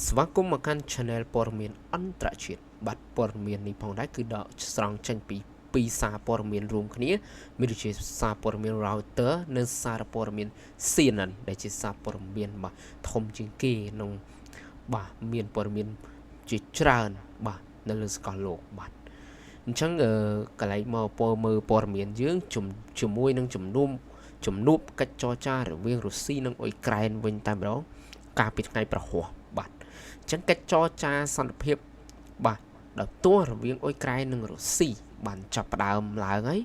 ស្វាគមន៍មកកាន់ Channel ព័ត៌មានអន្តរជាតិបាទព័ត៌មាននេះផងដែរគឺដកស្រង់ចេញពីពីរសារព័ត៌មានរួមគ្នាមានដូចជាសារព័ត៌មាន Reuters និងសារព័ត៌មាន CNN ដែលជាសារព័ត៌មានបាទធំជាងគេក្នុងបាទមានព័ត៌មានជាច្រើនបាទនៅលើសកលលោកបាទអញ្ចឹងកន្លែងមកពណ៌មើលព័ត៌មានយើងជាមួយនឹងជំនុំជំនួបកិច្ចចរចារវាងរុស្ស៊ីនិងអ៊ុយក្រែនវិញតែម្ដងកាលពីថ្ងៃប្រហ័សបាទអញ្ចឹងកិច្ចចរចាសន្តិភាពបាទដោយផ្ទាល់រវាងអ៊ុយក្រែននិងរុស្ស៊ីបានចាប់ផ្ដើមឡើងហើយ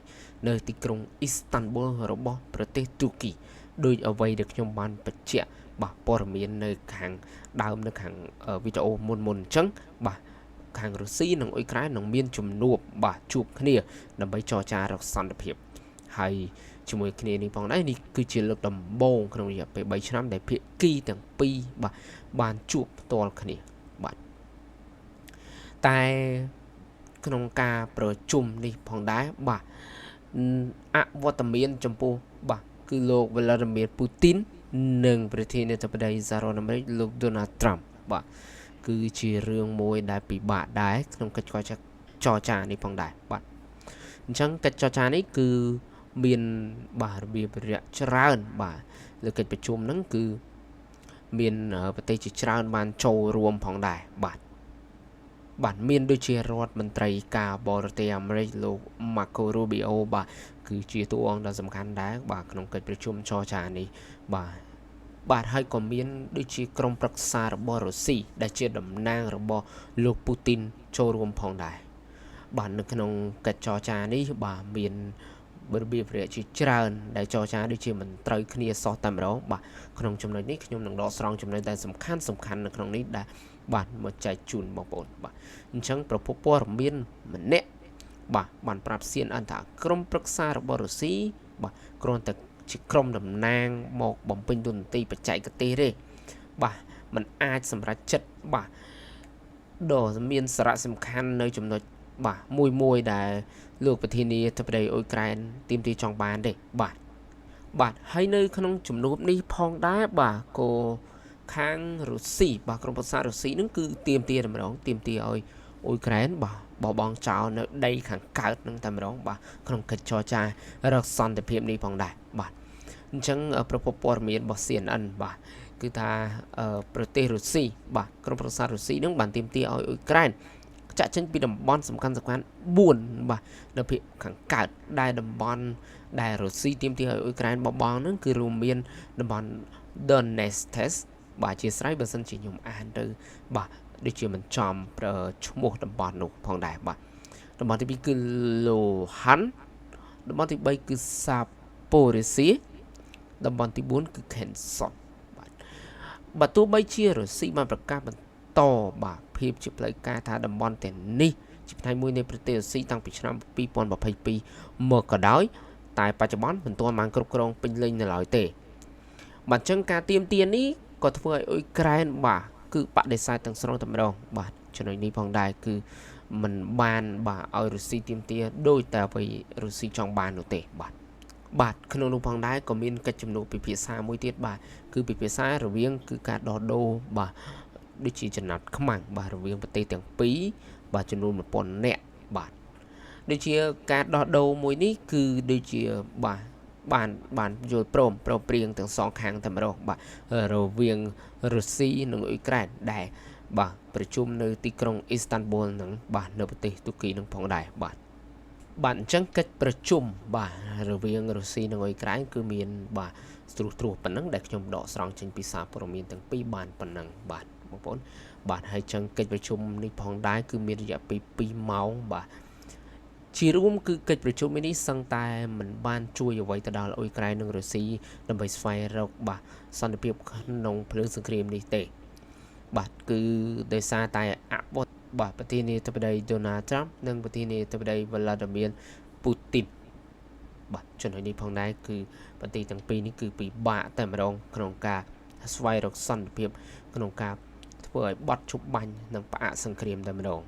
នៅទីក្រុងអ៊ីស្តាន់ប៊ុលរបស់ប្រទេសទូគីដោយអ្វីដែលខ្ញុំបានបញ្ជាក់បាទព័ត៌មាននៅខាងដើមនៅខាងវីដេអូមុនមុនអញ្ចឹងបាទខាងរុស្ស៊ីនិងអ៊ុយក្រែននឹងមានជំនួបបាទជួបគ្នាដើម្បីចរចារកសន្តិភាពហើយជាមួយគ្នានេះផងដែរនេះគឺជាលើកដំបូងក្នុងរយៈពេល3ឆ្នាំដែលភាគីទាំងពីរបាទបានជួបផ្ទាល់គ្នាបាទតែក្នុងការប្រជុំនេះផងដែរបាទអវត្តមានចំពោះបាទគឺលោកវ្លាឌីមៀរពូទីននិងប្រធានាធិបតីសហរដ្ឋអាមេរិកលោកដូណាល់ត្រាំបាទគឺជារឿងមួយដែលពិបាកដែរក្នុងកិច្ចចរចានេះផងដែរបាទអញ្ចឹងកិច្ចចរចានេះគឺមានបាទរបៀបរយៈច្រើនបាទលើកិច្ចប្រជុំហ្នឹងគឺមានប្រទេសជាច្រើនបានចូលរួមផងដែរបាទបាទមានដូចជារដ្ឋមន្ត្រីការបរទេសអាមេរិកលោក Marco Rubio បាទគឺជាតួអង្គដ៏សំខាន់ដែរបាទក្នុងកិច្ចប្រជុំចរចានេះបាទបាទហើយក៏មានដូចជាក្រុមប្រឹក្សារបស់រុស្ស៊ីដែលជាតំណាងរបស់លោកពូទីនចូលរួមផងដែរបាទនៅក្នុងកិច្ចចរចានេះបាទមានរបៀបរយៈជាច្រើនដែលចរចាដូចជាមិនត្រូវគ្នាសោះតែម្ដងបាទក្នុងចំណុចនេះខ្ញុំនឹងដកស្រង់ចំណុចដែលសំខាន់សំខាន់នៅក្នុងនេះដែលបាទមកចែកជូនបងប្អូនបាទអញ្ចឹងប្រភពព័ត៌មានម្នាក់បាទបានប្រាប់ CNN ថាក្រុមប្រឹក្សារបស់រុស្ស៊ីបាទគ្រាន់តែជាក្រុមតំណាងមកបំពេញតួនាទីបច្ចេកទេសទេបាទมันអាចសម្រេចចិត្តបាទដ៏មានសារៈសំខាន់នៅចំណុចបាទមួយមួយដែលលោកប្រធានាធិបតីអ៊ុយក្រែនទាមទារចង់បានទេបាទបាទហើយនៅក្នុងជំនួបនេះផងដែរបាទក៏ខាងរុស្ស៊ីបាទក្រុមប្រឹក្សារុស្ស៊ីនឹងគឺទាមទារតែម្ដងទាមទារឲ្យអ៊ុយក្រែនបាទបបង់ចោលនៅដីខាងកើតនឹងតែម្ដងបាទក្នុងកិច្ចចរចារកសន្តិភាពនេះផងដែរបាទអញ្ចឹងប្រភពព័ត៌មានរបស់ CNN បាទគឺថាប្រទេសរុស្ស៊ីបាទក្រុមប្រឹក្សារុស្ស៊ីនឹងបានទាមទារឲ្យអ៊ុយក្រែនចាក់ចេញពីតំបន់សំខាន់សំខាន់4បាទនៅភាគខាងកើតដែលតំបន់ដែលរុស្ស៊ីទាមទារឲ្យអ៊ុយក្រែនបបង់ហ្នឹងគឺរួមមានតំបន់ Donetsk បាទជាស្រ័យបើសិនជាខ្ញុំអានទៅបាទដូចជាមិនចំឈ្មោះតំបន់នោះផងដែរបាទតំបន់ទី2គឺ Luhansk តំបន់ទី3គឺ Zaporizhzhia តំបន់ទី4គឺ Kherson បាទបើទោះបីជារុស្ស៊ីបានប្រកាសបន្តបាទភាពជាផ្លូវការថាតំបន់ទាំងនេះជាផ្នែកមួយនៃប្រទេសរុស្ស៊ីតាំងពីឆ្នាំ2022មកក៏ដោយតែបច្ចុប្បន្នមិនទាន់បានគ្រប់គ្រងពេញលេញនៅឡើយទេបាទអញ្ចឹងការទៀមទានេះក៏ធ្វើឲ្យអ៊ុយក្រែនបាទគឺបដិសេធទាំងស្រុងតែម្ដងបាទចំណុចនេះផងដែរគឺมันបានបាទឲ្យរុស្ស៊ីទៀមទាដោយតែអ្វីរុស្ស៊ីចង់បាននោះទេបាទបាទក្នុងនោះផងដែរក៏មានកិច្ចជំនួបពិភាក្សាមួយទៀតបាទគឺពិភាក្សារវាងគឺការដោះដូរបាទដូចជាចំណាត់ខ្មាំងបាទរវាងប្រទេសទាំងពីរបាទចំនួន1000នាក់បាទដូចជាការដោះដូរមួយនេះគឺដូចជាបាទបានយល់ព្រមព្រមព្រៀងទាំងសងខាងតែម្ដងបាទរវាងរុស្ស៊ីនិងអ៊ុយក្រែនដែលបាទប្រជុំនៅទីក្រុងអ៊ីស្តាន់ប៊ុលនឹងបាទនៅប្រទេសទូគីនឹងផងដែរបាទបាទអញ្ចឹងកិច្ចប្រជុំបាទរវាងរុស្ស៊ីនិងអ៊ុយក្រែនគឺមានបាទត្រួសត្រាសប៉ុណ្ណឹងដែលខ្ញុំដកស្រង់ចេញពីសារព័ត៌មានទាំងពីរបានប៉ុណ្ណឹងបាទបងប្អូនបាទហើយចឹងកិច្ចប្រជុំនេះផងដែរគឺមានរយៈពេល2ម៉ោងបាទជារួមគឺកិច្ចប្រជុំនេះសឹងតែមិនបានជួយអ្វីទៅដល់អ៊ុយក្រែននិងរុស្ស៊ីដើម្បីស្វែងរកបាទសន្តិភាពក្នុងភ្លើងសង្គ្រាមនេះទេបាទគឺដោយសារតែអវត្តបាទប្រធានាធិបតីដូណាល់ត្រាំនិងប្រធានាធិបតីវ្លាឌីមៀរពូទីនបាទចំណុចនេះផងដែរគឺប្រទេសទាំងពីរនេះគឺពិបាកតែម្ដងក្នុងការស្វែងរកសន្តិភាពក្នុងការធ្វើឲ្យបត់ជប់បាញ់និងផ្អាកសង្គ្រាមតែម្ដង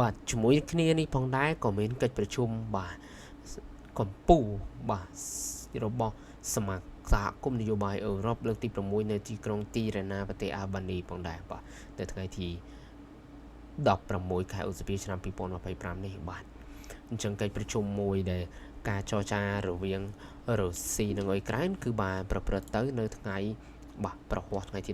បាទជាមួយគ្នានេះផងដែរក៏មានកិច្ចប្រជុំបាទកម្ពុជាបាទរបស់សមា សហគមន៍នយោបាយអឺរ៉ុបលើកទី6នៅទីក្រុងទីរ៉ាណាប្រទេសអាល់បានីផងដែរបាទនៅថ្ងៃទី16ខែឧសភាឆ្នាំ2025នេះបាទអញ្ចឹងកិច្ចប្រជុំមួយដែលការចរចារវាងរុស្ស៊ីនិងអ៊ុយក្រែនគឺបានប្រព្រឹត្តទៅនៅថ្ងៃបាទប្រហ័សថ្ងៃទី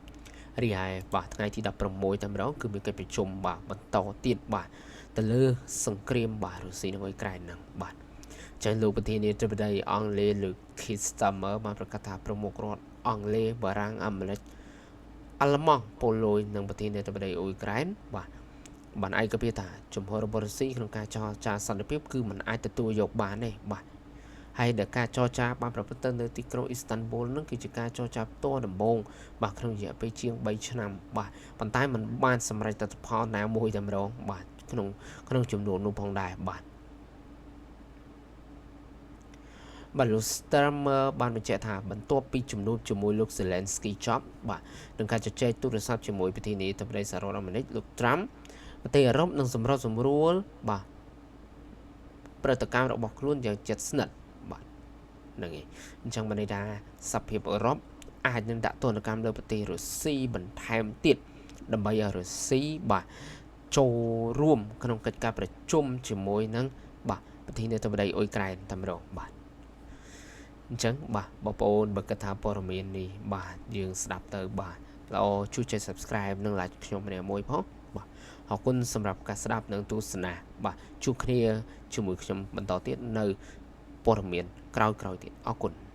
15រីឯបាទថ្ងៃទី16តែម្ដងគឺមានកិច្ចប្រជុំបាទបន្តទៀតបាទទៅលើសង្គ្រាមបាទរុស្ស៊ីនិងអ៊ុយក្រែនហ្នឹងបាទចឹងលោកប្រធានាធិបតីអង់គ្លេសលោក Keir Starmer បានប្រកាសថាប្រមុខរដ្ឋអង់គ្លេសបារាំងអាមេរិកអាល្លឺម៉ង់ប៉ូឡូញនិងប្រធានាធិបតីអ៊ុយក្រែនបាទបានឯកភាពថាជំហររបស់រុស្ស៊ីក្នុងការចរចាសន្តិភាពគឺមិនអាចទទួលយកបានទេបាទហើយដែលការចរចាបានប្រព្រឹត្តទៅនៅទីក្រុងអ៊ីស្តាន់ប៊ុលនឹងគឺជាការចរចាផ្ទាល់ដំបូងបាទក្នុងរយៈពេលជាង3ឆ្នាំបាទប៉ុន្តែมันបានសម្រេចលទ្ធផលណាមួយតែម្ដងបាទក្នុងក្នុងចំនួននោះផងដែរបាទបាទលោក Starmer បានបញ្ជាក់ថាបន្ទាប់ពីជំនួបជាមួយលោក Zelensky ចប់បាទនឹងការជជែកទូរស័ព្ទជាមួយប្រធានាធិបតីសហរដ្ឋអាមេរិកលោក Trump ប្រទេសអឺរ៉ុបនឹងសម្របសម្រួលបាទប្រតិកម្មរបស់ខ្លួនយ៉ាងជិតស្និទ្ធបាទហ្នឹងឯងអញ្ចឹងបានន័យថាសភាអឺរ៉ុបអាចនឹងដាក់ទណ្ឌកម្មលើប្រទេសរុស្ស៊ីបន្ថែមទៀតដើម្បីឲ្យរុស្ស៊ីបាទចូលរួមក្នុងកិច្ចការប្រជុំជាមួយនឹងបាទប្រធានាធិបតីអ៊ុយក្រែនតែម្ដងបាទអញ្ចឹងបាទបងប្អូនបើគិតថាព័ត៌មាននេះបាទយើងស្ដាប់ទៅបាទល្អជួយចុច Subscribe និង Like ខ្ញុំម្នាក់មួយផងបាទអរគុណសម្រាប់ការស្ដាប់និងទស្សនាបាទជួបគ្នាជាមួយខ្ញុំបន្តទៀតនៅព័ត៌មានក្រោយៗទៀតអរគុណ។